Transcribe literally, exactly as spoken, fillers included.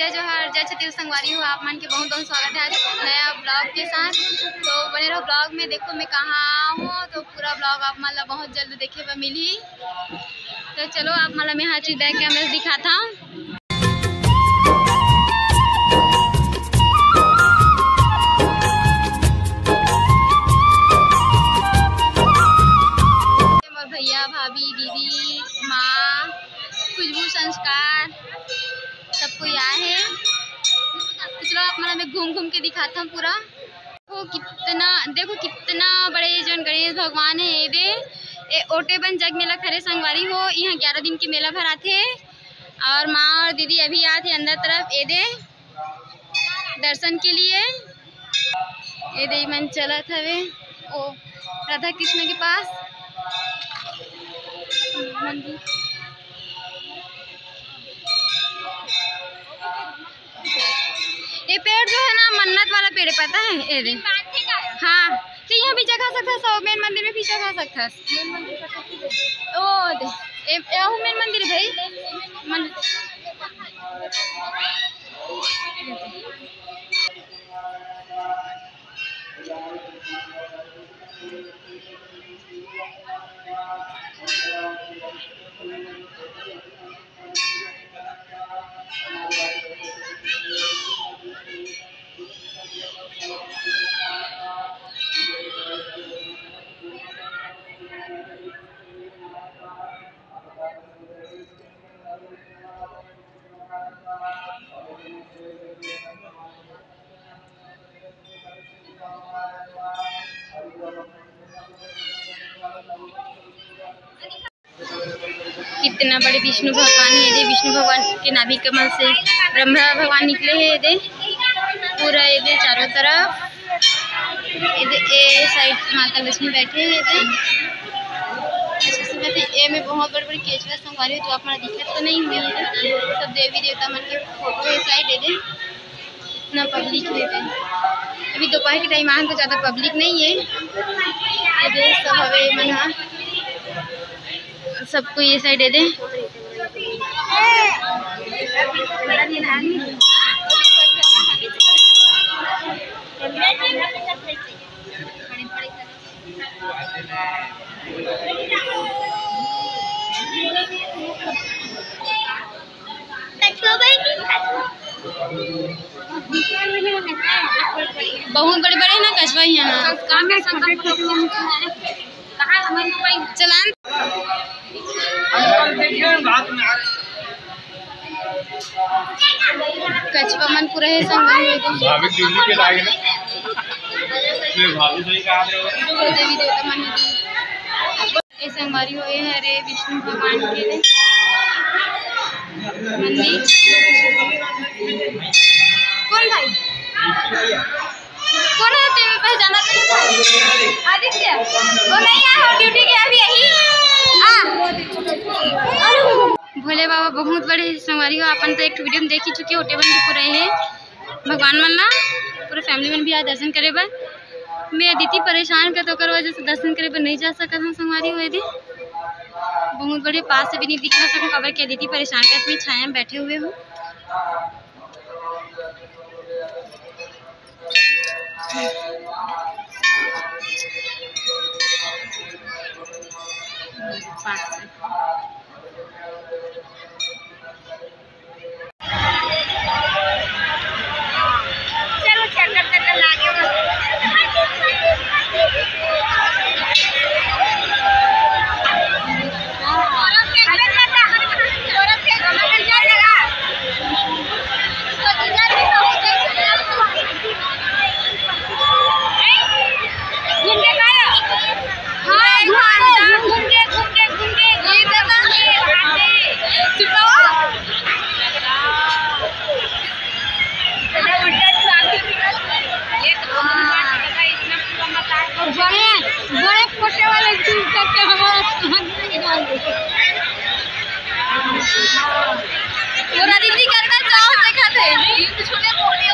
जय जोहार, जय छत्तीसगढ़ संगवारी हो, आप मन के बहुत बहुत स्वागत है आज नया ब्लॉग के साथ। तो बने रहो ब्लॉग में, देखो मैं कहाँ हूँ, तो पूरा ब्लॉग आप मन ला बहुत जल्द देखे बर मिलही। तो चलो आप मन ला मैं हर चीज बैक कैमरा से दिखाता हूँ। मोर भैया, भाभी, दीदी, माँ, खुशबू, संस्कार, सब कोई आए हे। तो चलो आप मन ला मैं घूम घूम के दिखाता हूँ पूरा। देखो कितना, देखो कितना बड़े ये जोन गणेश भगवान है, ये दे, ये ओटेबंद जग मेला खरे संगवारी हो, यहाँ ग्यारह दिन के मेला भराथे। और माँ और दीदी अभी आथे अंदर तरफ, ये दे दर्शन के लिए। ये दे मन चलत हवे ओ राधा कृष्ण के पास मंदिर। ये पेड़ जो है ना, मन्नत वाला पेड़ है, पता है? ये दे। हाँ, तो यहाँ भी चघा सकता है, सब मेन मंदिर में भी चघा सकता है। ओ दे, ए, ए, मेन मंदिर है भाई। मन- कितना बड़े विष्णु भगवान है, ये विष्णु भगवान के नाभि कमल से ब्रह्मा भगवान निकले हैं। ये दे पूरा, ये दे चारों तरफ, ये दे ए साइड माता लक्ष्मी बैठे हैं। ये दे इसके समय ए में बहुत बड़े बड़े केचुआ संगवारी हो, जो आप मन दिखत तो नहीं हुई है, सब देवी देवता मन के फोटो है साइड। ये दे इतना पब्लिक है। अभी दोपहर के टाइम आए तो ज़्यादा पब्लिक नहीं है। ये दे सब हवे मन हा, सबको ये साइड दे दे। बहुत बड़े बड़े ना कछुआ यहाँ। चलान। कछुआ मन पूरा है संग में। भाभी ड्यूटी पे लागे ना। मैं भाभी सही कहा रहे हो। देवी देवता मन। ए संगवारी हो, ए हरे विष्णु भगवान के मंदिर। कौन भाई? कौन है? तेरे पहचाना तो नहीं था? आदित्य? वो नहीं आया हो ड्यूटी के अभी, यही। आ। भोले बाबा बहुत बड़े संगवारी हो, अपन तो एक ठो वीडियो में देख ही चुके हो, टेबल भी पूरा है। भगवान मन ला पूरा फैमिली मन भी आए दर्शन करे बर। मैं अदिति परेशान कर, तो ओकर वजह से दर्शन करे बर नहीं जा सकत हन संगवारी हो। ये दे बहुत बड़े पास से भी नहीं दिखा सकूँ, काबर कि अदिति परेशान कर, अपनी छाया में बैठे हुए हो। पास से। चलो, चक्कर, चक्कर लागे हो। घूम के, घूम के, घूम के, घूम के, घूम के, घूम के, चुप रहो। बड़े, बड़े फोटे वाले चीज करके हमारा हाथ में डाल दे। पूरा दीदी करना चाहो देखा थे। छोटे फोटे